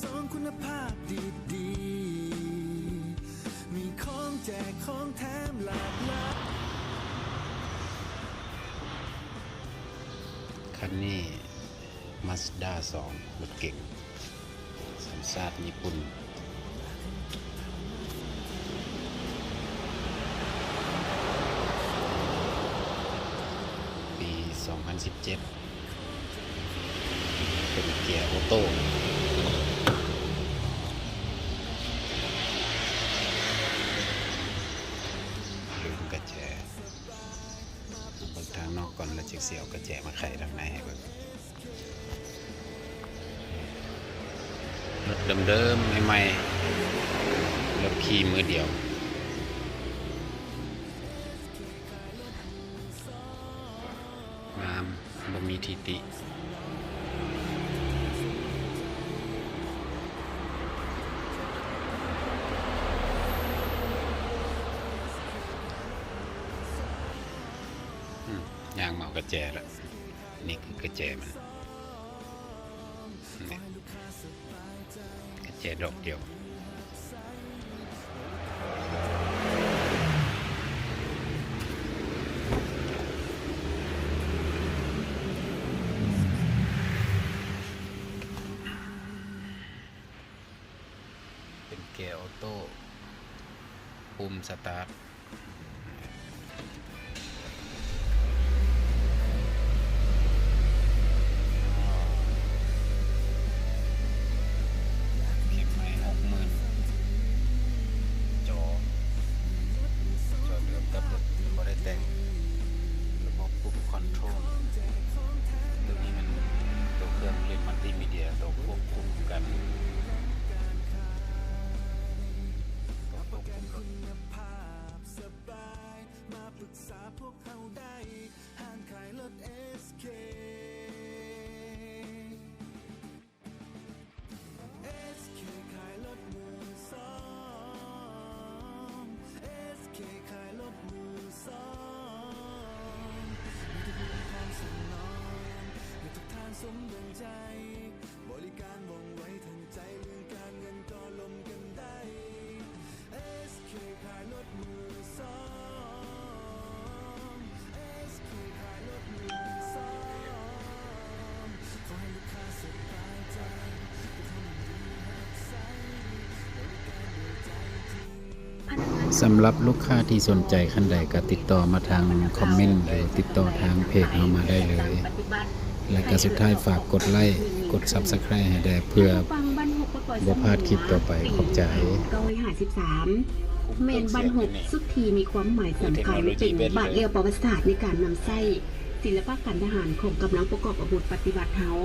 ສອງຄຸນນະພາບດີໆ ມີຂອງແຈກຂອງແຖມຫຼາກຫຼາຍ. ຄັນນີ້ ມາສດ້າສອງ ລົດເກັງ ສັນຊາດຍີ່ປຸ່ນ ປີສອງພັນສິບເຈັດ ເປັນເກຍໂອໂຕ້ ລືມກະແຈ ເບິ່ງທາງນອກກ່ອນ ແລ້ວຈຶ່ງຊິເອົາກະແຈມາໄຂທາງໃນໃຫ້ເບິ່ງ. ລົດເດີມໆ ໃໝ່ໆ ລົດຂີ່ມື້ດຽວ ງາມ ບໍ່ມີທິຕິ. ອືມ ຍ່າງມາເອົາກະແຈລະ ນີ້ຄືກະແຈມັນ ນີ້ ກະແຈດອກດຽວ. ເປັນເກຍໂອໂຕ້ ປຸ່ມສະຕາດ. ເຂັມໄມ້ຫົກໝື່ນ ຈໍ ຈໍເດີມກັບລົດບໍ່ໄດ້ແຕ່ງ ລະບົບປຸ່ມຄອນໂທຣນ ໂຕນີ້ມັນໂຕເຄື່ອງຫຼິ້ນມັນຕິມີເດຍ ໂຕຄວບຄຸມກັນ ໂຕຄວບຄຸມລົດ. ມາປຶກສາພວກເຮົາໄດ້ ຮ້ານຂາຍລົດເອສເຄ ເອສເຄຂາຍລົດມືສອງ ເອສເຄຂາຍລົດມືສອງ ມີທຸກມຸມພ້ອມສະໜອງ ໃຫ້ທຸກທ່ານສົມດັ່ງໃຈ ບໍລິການວ່ອງໄວທັນໃຈ ເລື່ອງການເງິນກໍລົມກັນໄດ້ ເອສເຄຂາຍລົດມືສອງ ເອສເຄຂາຍລົດມືສອງ ຂໍໃຫ້ລູກຄ້າສະບາຍໃຈ ພວກເຮົາຍິນດີຮັບໃຊ້ ບໍລິການດ້ວຍໃຈຈິງ. ສຳລັບລູກຄ້າທີ່ສົນໃຈຄັນໃດກໍຕິດຕໍ່ມາທາງຄອມເມັນ ຫຼື ຕິດຕໍ່ທາງເພຈເຮົາມາໄດ້ເລີຍ. ແລະກະສຸດທ້າຍຝາກກົດໄລ້ ກົດ Subscribe ໃຫ້ແດ່ ເພື່ອບໍ່ພາດຄລິບຕໍ່ໄປ. ຂອບໃຈ. ເກົ້າຮ້ອຍຫ້າສິບສາມ ແມ່ນບັ້ນຫົກສຸດທີ່ມີຄວາມໝາຍສຳຄັນ ເປັນບາດລ້ຽວປະຫວັດສາດໃນການນຳໃຊ້ສິລະປະການທະຫານຂອງກຳລັງປະກອບອາວຸດປະຕິວັດເຮົາ.